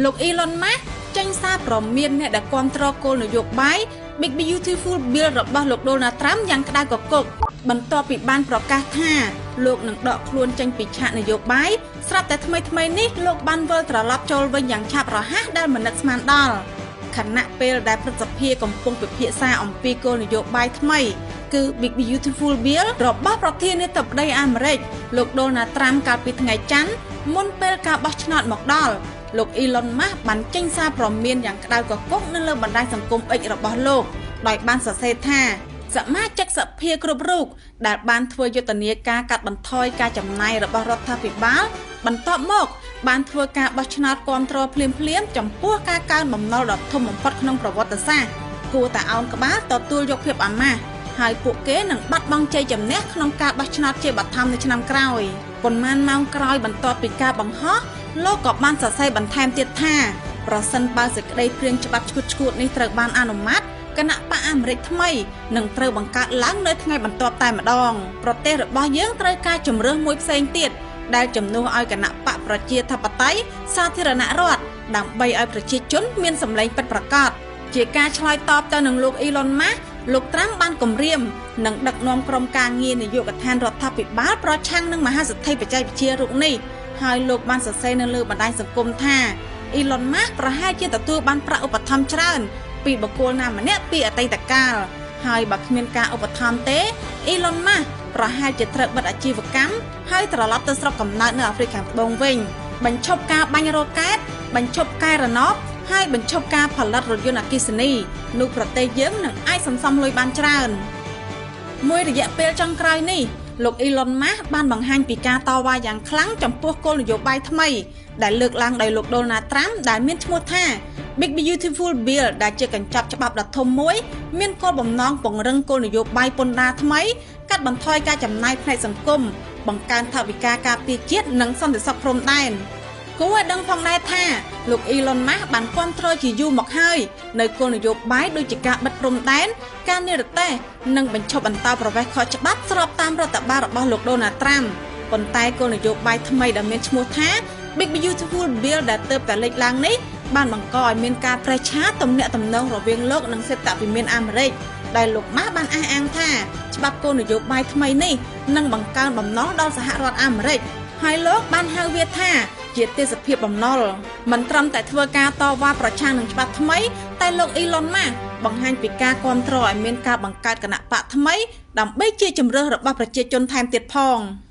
លោក Elon Musk ចេញសារព្រមានអ្នកដែលគាំទ្រគោលនយោបាយ Big Beautiful Bill របស់លោក Donald Trump យ៉ាងក្តៅគគុក បន្ទាប់ពីបានប្រកាសថាលោកនឹងដកខ្លួនចេញពីឆាកនយោបាយ ស្រាប់តែថ្មីៗនេះលោកបានវិលត្រឡប់ចូលវិញយ៉ាងឆាប់រហ័សដែលមិននឹកស្មានដល់ ខណៈពេលដែលព្រឹទ្ធសភាកំពុងពិភាក្សាអំពីគោលនយោបាយថ្មី គឺ Big Beautiful Bill របស់ប្រធានាធិបតីអាមេរិកលោក Donald Trump កាលពីថ្ងៃច័ន្ទមុនពេលការបោះឆ្នោតមកដល់ លោក Elon Musk បានចេញសារព្រមានយ៉ាងក្តៅគគុកនៅលើបណ្ដាញសង្គម X របស់លោក ដោយបានសរសេរថា សមាជិកសភាគ្រប់រូបដែលបានធ្វើយុទ្ធនាការកាត់បន្ថយការចំណាយរបស់រដ្ឋាភិបាល បន្ទាប់មកបានធ្វើការបោះឆ្នោតគាំទ្រភ្លាមៗចំពោះការកើនបំណុលដ៏ធំបំផុតក្នុងប្រវត្តិសាស្ត្រ គួរតែឱនក្បាលទទួលយកភាពអាម៉ាស់ ហើយពួកគេនឹងបាត់បង់ជ័យជំនះក្នុងការបោះឆ្នោតជាបឋមនៅឆ្នាំក្រោយ។ ប៉ុន្មានម៉ោងក្រោយបន្ទាប់ពីការបង្ហោះ លោកក៏បានសរសេរបន្ថែមទៀតថា ប្រសិនបើសេចក្តីព្រាងច្បាប់ឆ្កួតឆ្កួតនេះត្រូវបានអនុម័ត គណបក្សអាមេរិកថ្មីនឹងត្រូវបង្កើតឡើងនៅថ្ងៃបន្ទាប់តែម្ដង។ ប្រទេសរបស់យើងត្រូវការជម្រើសមួយផ្សេងទៀត ដែលជំនួសឲ្យគណបក្សប្រជាធិបតេយ្យសាធារណរដ្ឋ ដើម្បីឲ្យប្រជាជនមានសម្លេងពិតប្រាកដ។ ជាការឆ្លើយតបទៅនឹងលោក Elon Musk លោកត្រាំបានគម្រាមនឹងដឹកនាំក្រុមការងារនាយកដ្ឋានរដ្ឋាភិបាលប្រឆាំងនឹងមហាសេដ្ឋីបច្ចេកវិទ្យារូបនេះ ហើយលោកបានសរសេរនៅលើបណ្ដាញសង្គមថា Elon Musk ប្រហែលជាទទួលបានប្រាក់ឧបត្ថម្ភច្រើនពីបុគ្គលណាម្នាក់ពីអតីតកាល ហើយបើគ្មានការឧបត្ថម្ភទេ Elon Musk ប្រហែលជាត្រូវបិទអាជីវកម្មហើយត្រឡប់ទៅស្រុកកំណើតនៅអាហ្វ្រិកខាងត្បូងវិញ បញ្ឈប់ការបាញ់រ៉ុកែត បញ្ឈប់កែរណប ហើយបញ្ឈប់ការផលិតរថយន្តអគ្គិសនី នោះប្រទេសយើងនឹងអាចសន្សំលុយបានច្រើន។ មួយរយៈពេលចុងក្រោយនេះ លោក Elon Musk បានបង្ហាញពីការតវ៉ាយ៉ាងខ្លាំងចំពោះគោលនយោបាយថ្មីដែលលើកឡើងដោយលោក Donald Trump ដែលមានឈ្មោះថា Big Beautiful Bill ដែលជាកញ្ចប់ច្បាប់ដ៏ធំមួយ មានគោលបំណងពង្រឹងគោលនយោបាយពន្ធដារថ្មី កាត់បន្ថយការចំណាយផ្នែកសង្គម បង្កើនថវិកាការពារជាតិ និងសន្តិសុខព្រំដែន។ គួរឲ្យដឹងផងដែរថា លោក Elon Musk បានគាំទ្រជាយូរមកហើយនៅគោលនយោបាយដូចជាការបិទព្រំដែន ការនិរទេស និងបញ្ឈប់អន្តោប្រវេសន៍ខុសច្បាប់ស្របតាមរដ្ឋបាលរបស់លោក Donald Trump ប៉ុន្តែគោលនយោបាយថ្មីដែលមានឈ្មោះថា Big Beautiful Bill ដែលទើបតែលេចឡើងនេះ បានបង្កឲ្យមានការប្រេះឆាទំនាក់ទំនងរវាងលោកនិងសេតវិមានអាមេរិក ដែលលោកម៉ាស់បានអះអាងថា ច្បាប់គោលនយោបាយថ្មីនេះនឹងបង្កើនបំណុលដល់សហរដ្ឋអាមេរិក ហើយលោកបានហៅវាថាជាទេសភាពបំណុល។ មិនត្រឹមតែធ្វើការតវ៉ាប្រឆាំងនឹងច្បាប់ថ្មី តែលោក Elon Musk បង្ហាញពីការគាំទ្រឲ្យមានការបង្កើតគណបក្សថ្មី ដើម្បីជាជម្រើសរបស់ប្រជាជនថែមទៀតផង។